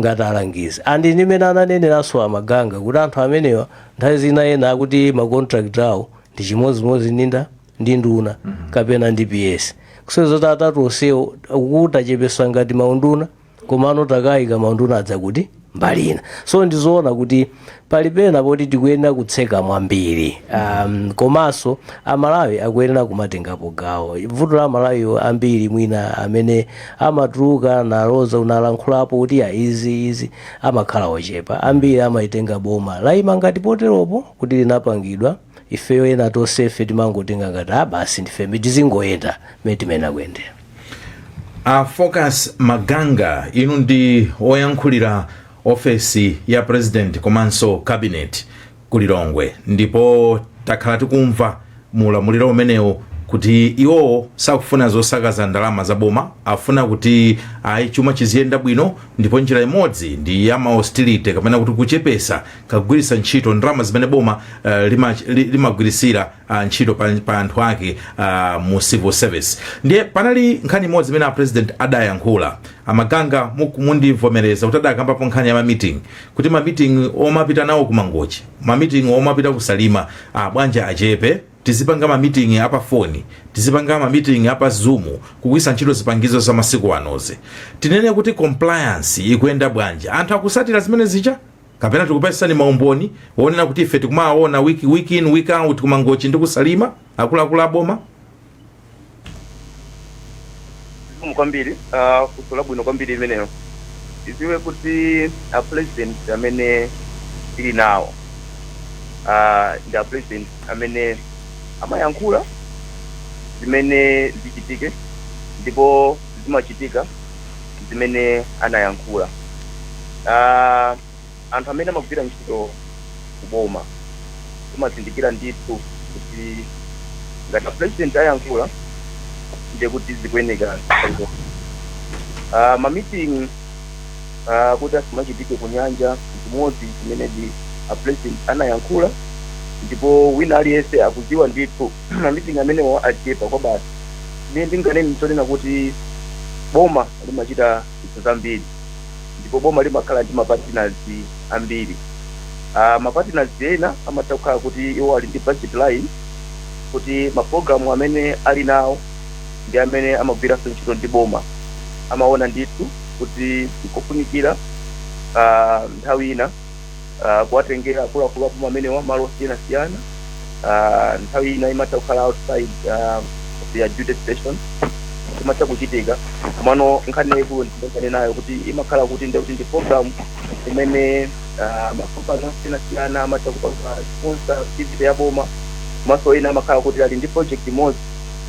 ngati alangizi andi ndimene ananeneranso amaganga kuti anthu amenewa nthawi zina ena akuti ma contract awo ndi chimodzimodzi ninda ndi nduna kapena ndi PS, kusonyeza kuti atatu onsewo ukuti achepesa ngati maunduna, komano takayika maunduna adza kuti mbali ina. So ndizoona kuti pali pena poti tikuyenera kutseka mwambiri, komanso Amalawi akuyenera kumatengapo gawo. Vuto la Amalawiwo ambiri mwina amene amatuluka naloza unalankhulapo kuti ya izi izi amakhala ochepa. Ambiri amayitenga boma layima ngati poteropo kuti linapangidwa ifeyo, ena tonsefe timangotenga ngati a basi ndife tizingoyenda mmene timene kuyendera.
A Focus Maganga, inu ndi oyankhulira ofesi ya president komanso cabinet ku Lilongwe, ndipo takhala tikumva mu ulamuliro umenewu kuti iwowo sakufuna zosakaza ndalama za boma, afuna kuti ayi, chuma chiziyenda bwino, ndipo njira imodzi ndi ya austerity kapena kuti kuchepesa kagwiritsa ntchito ndalama zimene boma limagwirisira ntchito pa anthu ake mu civil service. Ndiye panali nkhani imodzi imene a president adayankhula. Amaganga, mundivomereza kuti adakambapo nkhani ya ma meeting, kuti ma meeting omapita nawo ku Mangochi, ma meeting omapita ku Salima, bwanja achepe, tizipanga ma meeting apa foni, tizipanga ma meeting apa Zoom, kugwiritsa ntchito zipangizo za masiku anozi. Tinene kuti compliance ikuyenda bwanji? Anthu akusatira zimene zija, kapena tikupesani maumboni wonena kuti ife tikumaona week in, week out kumangochi ndi kusalima akuluakulu aboma?
Zikomo kwambiri, funso labwino kwambiri limenelo. Tiziwe kuti a president amene tili nawo ndi a president amene amayankhula zimene zichitike ndipo zimachitika zimene anayankhula. Anthu amene amagwira ntchito kuboma timazindikira ndithu kuti ngati a president ayankhula, ndiye kuti zikuyeneka. Ma meeting kuti asamachitike ku nyanja, chimodzi chimene di a president anayankhula, ndipo wina aliyense akudziwa ndithu ma meeting amenewo achepa kwa basi. Ine ndinganene chonena kuti boma limachita zinthu zambiri ndipo boma limakhala ndi ma partners ambiri. Ma partners ena amatha kukhala kuti iwo ali ndi budget line kuti mapulogalamu amene ali nawo ndi amene amagwiranso ntchito ndi boma amaona ndithu kuti nkofunikira nthawi ina kuwatengera akuluakulu aboma amenewa malo osiyanasiyana. Nthawi ina imatha kukhala outside of their duty station, imatha kuchitika. Komano nkhani yayikulu ndimene nayo kuti imakhala kuti ndekuti ndi program imene makampani osiyanasiyana amatha kupanga sponsor activity ya boma, komanso ena amakhala kuti ali ndi project imodzi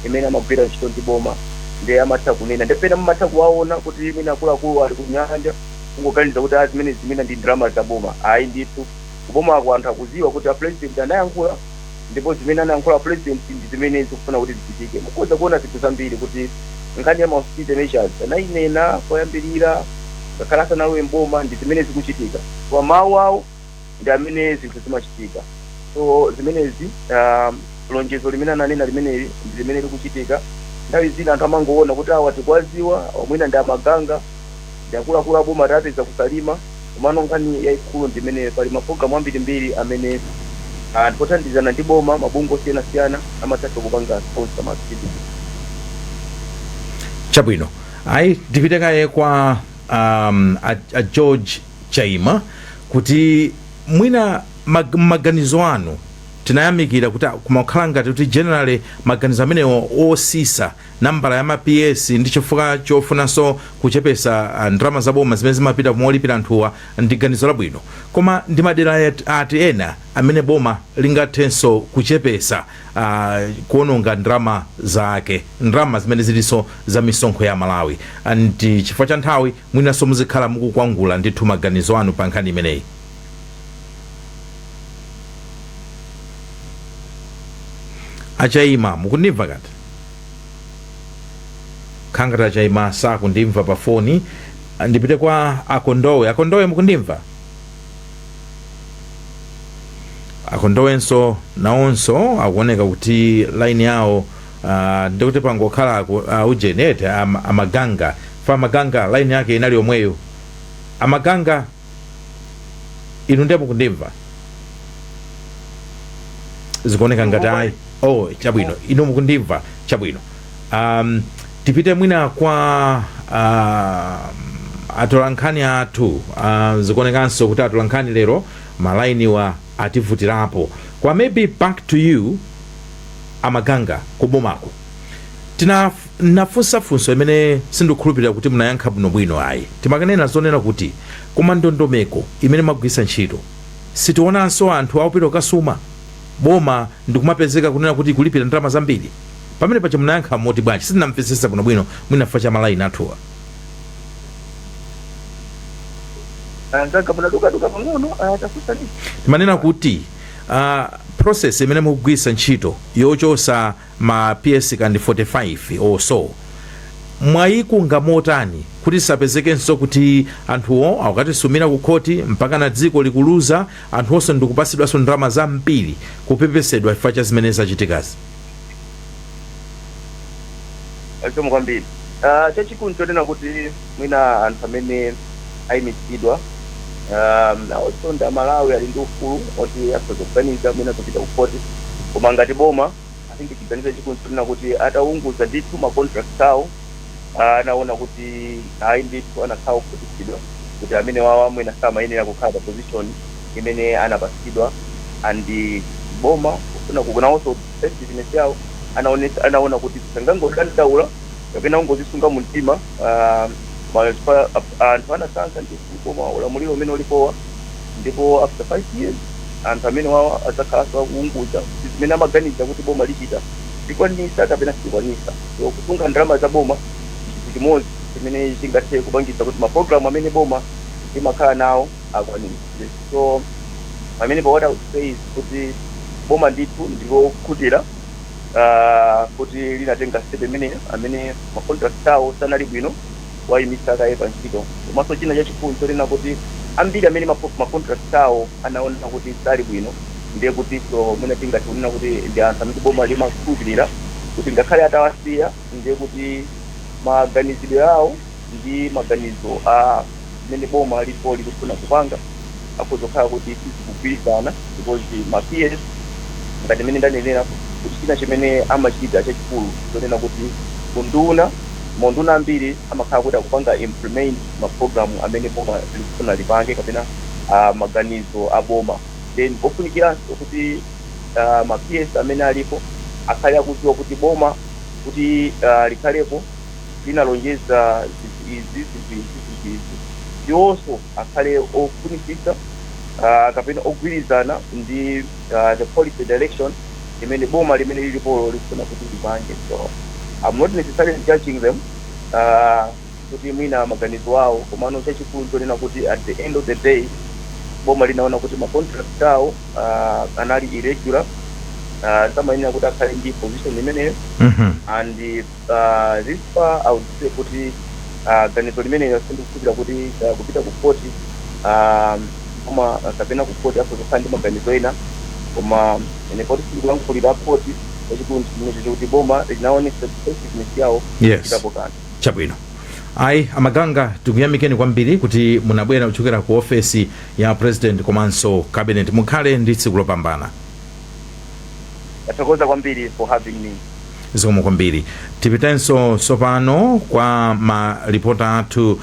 imene amagwira ntchito ndi boma, ndiye amatha kunena. Ndepena mumatha kuwaona kuti mwina akuluakulu ali ku nyanja, kungoganiza kuti a zimene zimene ndi ndalama za boma. Ayi ndithu, kubomako anthu akuziwa kuti a president anayankhula, ndipo zimene anayankhula president ndi zimene zikufuna kuti zichitike. Mukhoza kuona zinthu zambiri kuti nkhani ya austerity measures anayinena koyambirira ngakhale asanalowe mboma, ndi zimene zikuchitika. Kwa mawu awo ndi amene zinthu zimachitika. So zimenezi, lonjezo limene ananena limeneli ndi limene likuchitika. Nthawi zina anthu amangoona kuti awa tikwaziwa, mwina ndi amaganga, ndi akuluakulu aboma tapeza kusalima. Komano nkhani yayikulu ndi imene pali mapulogalamu ambirimbiri amene anthu othandizana ndi boma, mabungwe osiyanasiyana amathanso kupanga sponsor ma activities.
Chabwino, ayi, tipite kaye kwa a George Chaima kuti Mwina maganizo anu, tinayamikira kuti kumakhala ngati kuti generally maganizo amenewo osisa nambala ya ma PS ndi chifukwa chofunanso kuchepesa ndalama zaboma zimene zimapita molipira anthuwa ndi ganizo labwino. Koma ndi madera ati ena amene boma lingathenso kuchepesa kuononga ndalama zake, ndalama zimene zilinso za misonkho ya Malawi? Ndi chifukwa cha nthawi, mwinanso muzikhala mukukwangula ndithu maganizo anu pa nkhani imeneyi. Achaima, mukundimva? Kati khangati achaima sakundimva pa foni. Ndipite kwa Akondowe. Akondowe, mukundimva? Akondowenso nawonso akuoneka kuti line yawo ndikuti pangokhala ujeni ete amaganga fa amaganga line yake inali yomweyo. Amaganga, inu ndiye mukundimva? Zikuoneka ngati ayi. Oh, chabwino, inu mukundimva. Chabwino, tipite mwina kwa atolankhani athu. Zikuonekanso kuti atolankhani lero malainiwa ativutirapo kwa. Maybe back to you, Amaganga, kubomako. Tina nafunsa funso imene sindikukhulupirira kuti munayankha bwinobwino ayi. Timakanena zonena kuti koma ndondomeko imene mwagwiritsa ntchito, sitionanso anthu akupita kukasuma, boma ndikumapezeka kunena kuti kulipira ndalama zambiri. Pamene paja munayankha moti bwanji? Sitinamvetsesa bwinobwino, mwina chifukwa cha malaini athuwa.
Anzanga, munadukaduka pang'ono. Tafunsani.
Timanena kuti process imene mukugwiritsa ntchito yochosa ma PS kandi 45 or so, mwayikunga motani kuti sapezekenso kuti anthuwo akukatisumira ku khoti mpaka na dziko likuluza, anthu onse ndikupasidwanso ndalama zambiri kupepesedwa chifukwa cha zimene zachitikazi?
Zikomo kwambiri. Chachikulu nchonena kuti mwina anthu amene ayimitsidwa nawonso ndi Amalawi, ali ndi ufulu oti akhoza kuganiza mwina kupita ku khoti. Koma ngati boma, I think chiganizo chachikulu nchonena kuti ataunguza ndithu ma contracts awo, anaona kuti ayi ndithu, anakhala okhutitsidwa kuti amene wawa mwina samayenera kukhala pa position imene anapatsidwa. And boma kufuna kuonanso effectiveness yawo, anaona kuti sangangodandaula kapena kungozisunga mu mtima. Anthu anasankha ndithu koma ulamuliro umene ulipowa, ndipo after 5 years anthu amene wawa adzakhalanso akuunguza kuti zimene amaganiza kuti boma lichita likwanisa kapena silikwanisa. So kusunga ndalama za boma chinthu chimodzi chimene chingathe kupangitsa kuti mapulogalamu amene boma limakhala nawo akwaniritsidwe. So pamenepo what I would say is kuti boma ndithu ndilokhutira kuti linatenga step imeneyo, amene ma contract awo sanali bwino wayimitsa kaye pa ntchito. Komanso china chachikulu chonena kuti ambiri amene ma contract awo anaona kuti sali bwino, ndiye kuti so mwina tingathe kunena kuti ndi anthu amene boma limakhulupirira kuti ngakhale atawasiya, ndiye kuti maganizidwe awo ndi maganizo a zimene boma lipo likufuna kupanga akuzokhala kuti sizikugwirizana, because ma PS, ngati mmene ndanenera kuti china chimene amachita chachikulu chonena kuti unduna, maunduna ambiri amakhala kuti akupanga implement ma program amene boma likufuna lipange kapena maganizo a boma. Then pofunikiranso kuti ma PS amene alipo akhale akudziwa kuti boma kuti likhalepo linalonjeza zinthu izi, zinthu izi, zinthu izi. Iwonso akhale ofunisisa kapena ogwirizana ndi the policy direction imene boma limene lilipolo likufuna kuti lipange. So I'm not necessarily judging them kuti mwina maganizo awo, komano chachikulu chonena kuti at the end of the day boma linaona kuti ma contract awo anali irregular, samayenera kuti akhale ndi position imeneyo. And this far I would say kuti ganizo limeneyo sindikukhulupirira kuti kupita ku court, koma kapena ku court akuzokhala ndi maganizo ena. Koma ine poti sindikulankhulira court, chachikulu chimenecho chokuti boma linaonesa effectiveness yawo kuchitapo kanthu.
Chabwino. Ayi, Amaganga, tikuyamikeni kwambiri kuti munabwera kuchokera ku ofesi ya President komanso Cabinet. Mukhale ndi tsiku lopambana.
Tathokoza kwambiri for having me.
Zikomo kwambiri. Tipitenso tsopano kwa malipota athu,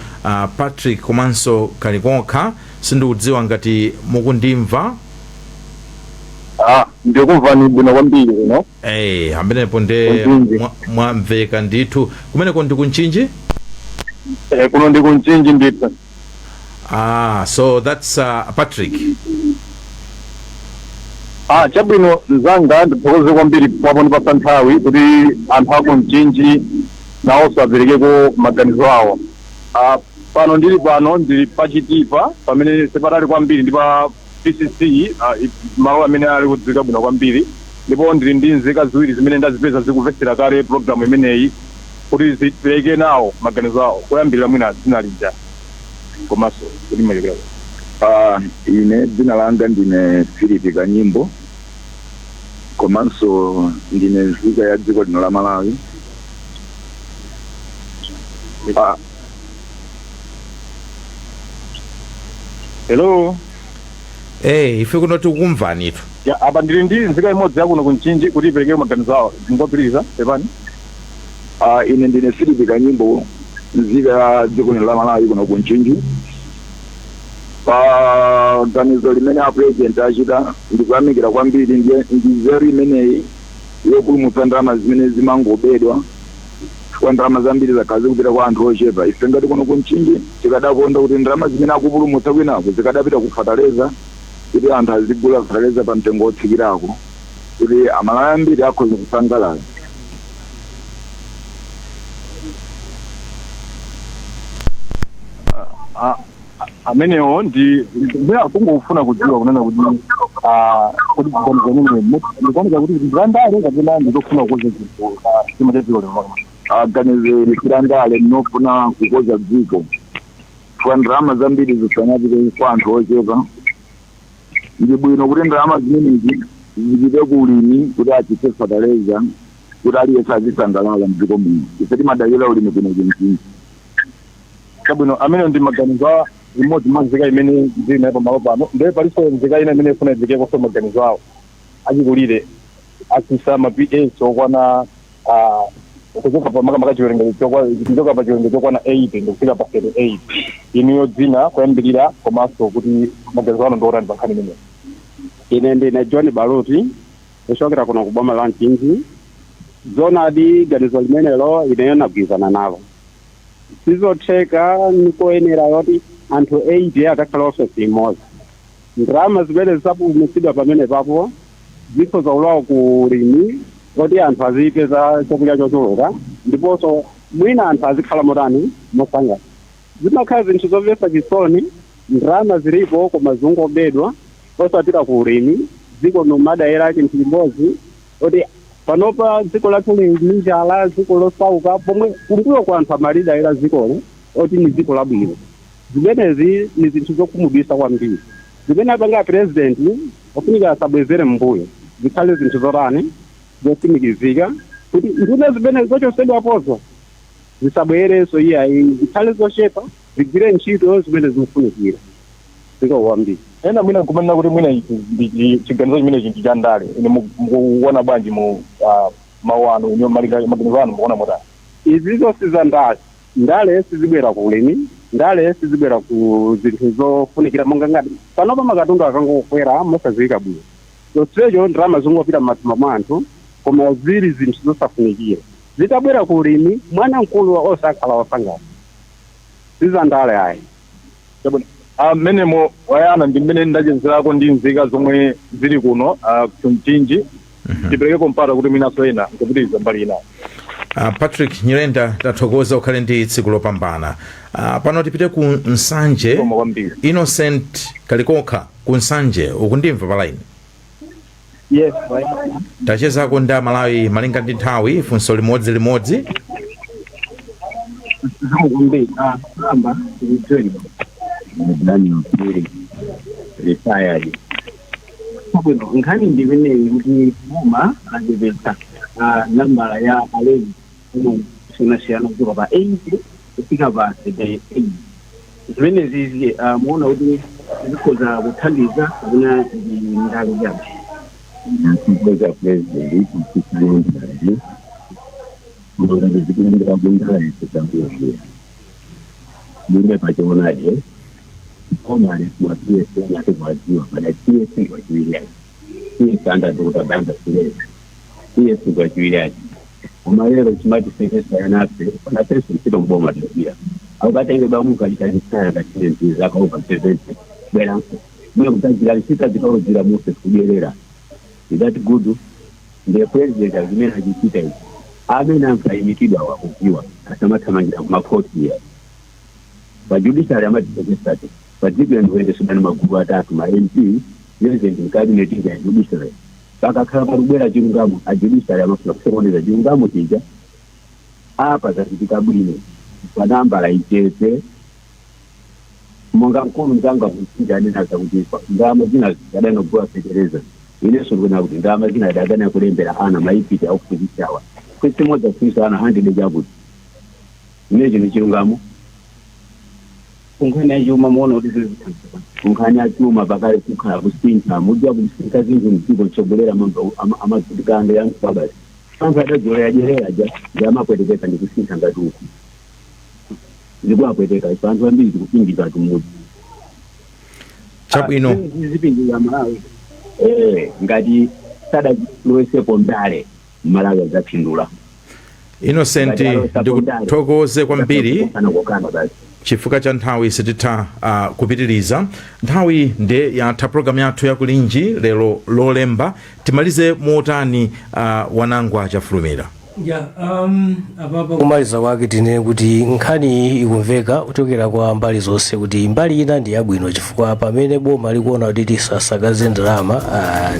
Patrick komanso Kalikokha. Sindikudziwa ngati mukundimva.
Ah, ndikumvani bwino kwambiri kuno.
Amenepo nde
Kunchinji.
Mwamveka ndithu. Kumeneko ndi kunchinji?
Eh, kuno ndi kunchinji ndithu.
Ah, so that's Patrick.
Ah, chabwino mzanga, ndithokoze kwambiri pondipatsa nthawi kuti anthu aku Mchinji nawonso aperekeko maganizo awo. Ah, pano ndili pano ndili pachitipa pamene sipatali kwambiri ndi pa PCC, malo amene ali kudziwika bwino kwambiri, ndipo ndili ndi nzika ziwiri zimene ndazipeza zikumvetsera kale programu imeneyi kuti zipereke nawo maganizo awo. Kuyambirira mwina dzina lija komanso kuti machokera.
Ah, ine dzina langa ndine Philip Kanyimbo, komanso ndine nzika ya dziko lino la Malawi. Ah,
Hello.
Ife kuno tikukumvanitu.
Ya, apa ndili ndi nzika imodzi yakuno kumchinji kuti ipereke maganizo awo. Ngopitiriza, pepani.
Ah, ine ndine Philip Kanyimbo, nzika ya dziko lino la Malawi kuno kumchinji. Pa ganizo limene a president achita ndikuyamikira kwambiri, ndiye ndi nzeru imeneyi yopulumutsa ndalama zimene zimangobedwa, chifukwa ndalama zambiri zakhala zikupita kwa anthu ochepa. Ife ngati kuno kumchinji tikadakonda kuti ndalama zimene akupulumutsa kwinako zikadapita ku fataleza, kuti anthu azigula fataleza pa mtengo wotsikirako, kuti Amalawi ambiri akhoza kusangalala.
Amenewo ndi mwina kungofuna kudziwa kunena kuti kuti ganizo limene ndikuoneka kuti ndilandale kapena ndikufuna kukoza zinthu, chuma cha dziko lino?
Ganizo ili silandale, ndinofuna kukoza dziko, chifukwa ndalama zambiri zisanapite kwa anthu ochepa. Ndi bwino kuti ndalama zimenezi zipite ku ulimi kuti atsitse fataleza, kuti aliyense azisangalala mdziko muno. Ife timadalira ulimi kuno kumchinji.
Chabwino, amene ndi maganizo a imodzi mwa nzika imene ndili nayo pamalo pano. Ndiye palinso nzika ina imene ifuna iperekekonso maganizo awo. Achikulire atsitsa ma PS okwana kuchoka pa makamaka chiwerengero kuchoka pa chiwerengero chokwana 80 ndikufika pa 38. Inuyo dzina kuyambirira komanso kuti maganizo anu ndiotani pa nkhani imeneyi?
Ine ndine John Baluti, kuchokera kuno ku boma la Mchinji. Zoonadi, ganizo limenelo ineyo nagwirizana nalo. Sizotheka, nikoyenera yoti anthu 8 akakhala ofesi imodzi. Ndalama zimene zapulumutsidwa pamene papo zikhoza kulowa ku ulimi oti anthu azipeza chakudya chochuluka, ndiponso mwina anthu azikhala motani, mosangalala. Zimakhala zinthu zomvetsa chisoni, ndalama zilipo koma zingobedwa osapita ku ulimi. Dziko nomadayera chinthu chimodzi oti panopa dziko lathu lili ndi njala, dziko losauka, pomwe kumbuyo kwa anthu amalidalira dzikolo oti ni dziko labwino. Zimenezi ni zinthu zokhumudwitsa kwambiri. Zimene apanga president ofunika asabwezere mbuyo, zikhale zinthu zotani, zotsimikizika kuti nduna zimene zochosedwapozo zisabwererenso iyayi, zikhale zochepa, zigwire ntchito zimene zikufunikira. Zikomo kwambiri.
Ena mwina nkumanena kuti mwina ichi ndi chiganizo chimenechi ndi cha ndale. Ine mukuona bwanji mu mawu anu, ine maganizo anu mukuona motani?
Izizo si za ndale. Ndale sizibwera ku ulimi, ndale sizibwera ku zinthu zofunikira, monga ngati panopa makatundu akangokwera mosadziwika bwino, chonsecho ndalama zingopita m'mathumba mwa anthu, koma zili zinthu zosafunikira. Zitabwera ku ulimi, mwana mkulu onse akhala osangalala. Si za ndale ayi.
Chabwino. Mmenemo wayana ndi mmene ndachezerako ndi nzika zomwe zili kuno ku Mchinji. Tiperekeko mpata kuti mwinanso ena nkupitiriza mbali ina.
Patrick Nyirenda, tathokoza, ukhale ndi tsiku lopambana. Pano tipite ku Nsanje.
Zikomo kwambiri.
Innocent Kalikokha ku Nsanje, ukundimva pa line?
Yes.
Tachezako ndi Amalawi malinga ndi nthawi, funso limodzi limodzi.
Kwambiri. Kamba ndikudziweni.
Daniel Phiri, retired.
Chabwino, nkhani ndi imeneyi kuti boma lachepetsa nambala ya alembi osiyanasiyana kuchoka pa 80 kufika pa 38. Zimenezi muona kuti zikhoza kuthandiza kapena ndi ndale chabe?
Ndithokoza president kutsitsa Koma zikuendera kundale zitambuyambira mulibe pachoonadi koma ma PS ena tikuwadziwa pada PS wachiwiri PS under Dr. Banda Sileza PS wachiwiri koma lero chimatisekesa yanafe panapeso ntchito mboma tikuira aukatenge bamuka chitachisaya kachine zaka over 70 bweranso mwe kutachira nsita zikauzira muse kudyerera. Is that good? Ndiye president azimene achichita izi amene ankayimikidwa wakudziwa asamathamangira kumakhoti ya pa judiciary amatisekesati padziko ndikuendesedwa magulu atatu, ma MP, president, cabinet ya judiciary. Pakakhala pakubwera chilungamo, a judiciary amafuna kusokoneza chilungamo chija. Apa zachitika bwino panambala ichepe monga mkulu mzanga kuchinja anena zakuti ndalama zina zadanogula fetereza. Inenso ndikuona kuti ndalama zina adagana kulembera ana maipiti akuphunzitsawa kwesi modzi kuphunzitsa ana 100 chakuti imenecho ni chilungamo.
Kunkhani yachuma muona kuti zilizithandiza?
Kunkhani yachuma pakale kukhala kusintha mudziwa kusintha zinthu mdziko tsogolera mambo amavutikando ya basi anthu adadzolera dyerera ja ndiamapwetekeka ndi kusintha ngati uku zikuapweteka ife anthu ambiri tikupindika tumudzi.
Chabwino.
Zipindika Malawi?
Eh, ngati sadalowesepo ndale, Malawi adzapindula.
Innocent, ndikuthokoze kwambiri.
Kokana basi.
Chifukwa cha nthawi sititha kupitiriza, nthawi nde yatha. Programu yathu yakulinji lero Lolemba timalize motani, Wanangwa Chafulumira?
Ya, apapa kumaliza kwake tinene kuti nkhani ikumveka kuchokera kwa mbali zonse kuti mbali ina ndi yabwino chifukwa pamene boma likuona kuti tisasakaze ndalama,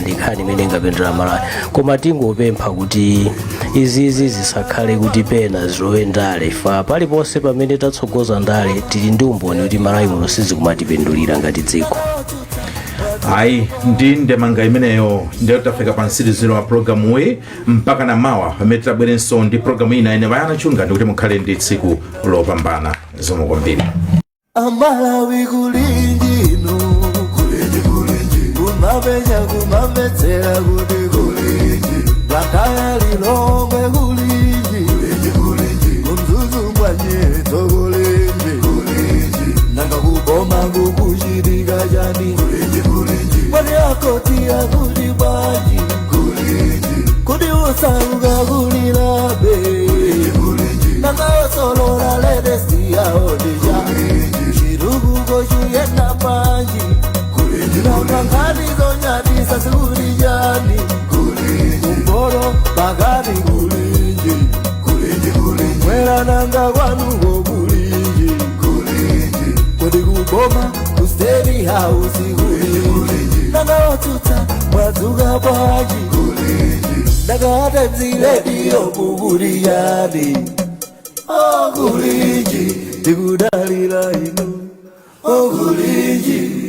ndi nkhani imene ingapindula Malawi, koma tingopempha kuti izizi zisakhale kuti pena zilowe ndale fa paliponse pamene tatsogoza ndale tili ndi umboni kuti Malawi muno sizikumatipindulira ngati dziko.
Ayi, ndi ndemanga imeneyo ndiyo tafika pa mtsiriziro wa programuyi. Mpaka na mawa pamene tabwerenso ndi programu ina, ine Bayana Chunga ndikuti mukhale ndi tsiku lopambana. Zikomo kwambiri.
Amalawi, kulinjino kulinji kulinji kumapenya kumamvetsera kuti kulinji Blantyre, Lilongwe, kulinji kulinji kulinji kuMzuzu mwanyetso kulinji kulinji nanga kuboma kukuchitika chani kulinji kulinji mwani akoti akuti bwanji kulinji kuti usauka kulilabe nanga osolola latest yaodija chirukuko chuyenda panji nanga nkhani zonyadisa zikulijani kumboro pakati kulinji mwera nanga kwanuko kulinji kodi kuboma ku State House kulinji nanga otsutsa mwadzuka bwanji nanga Times Radio kukuliyani okulinji tikudalira inu okulinji.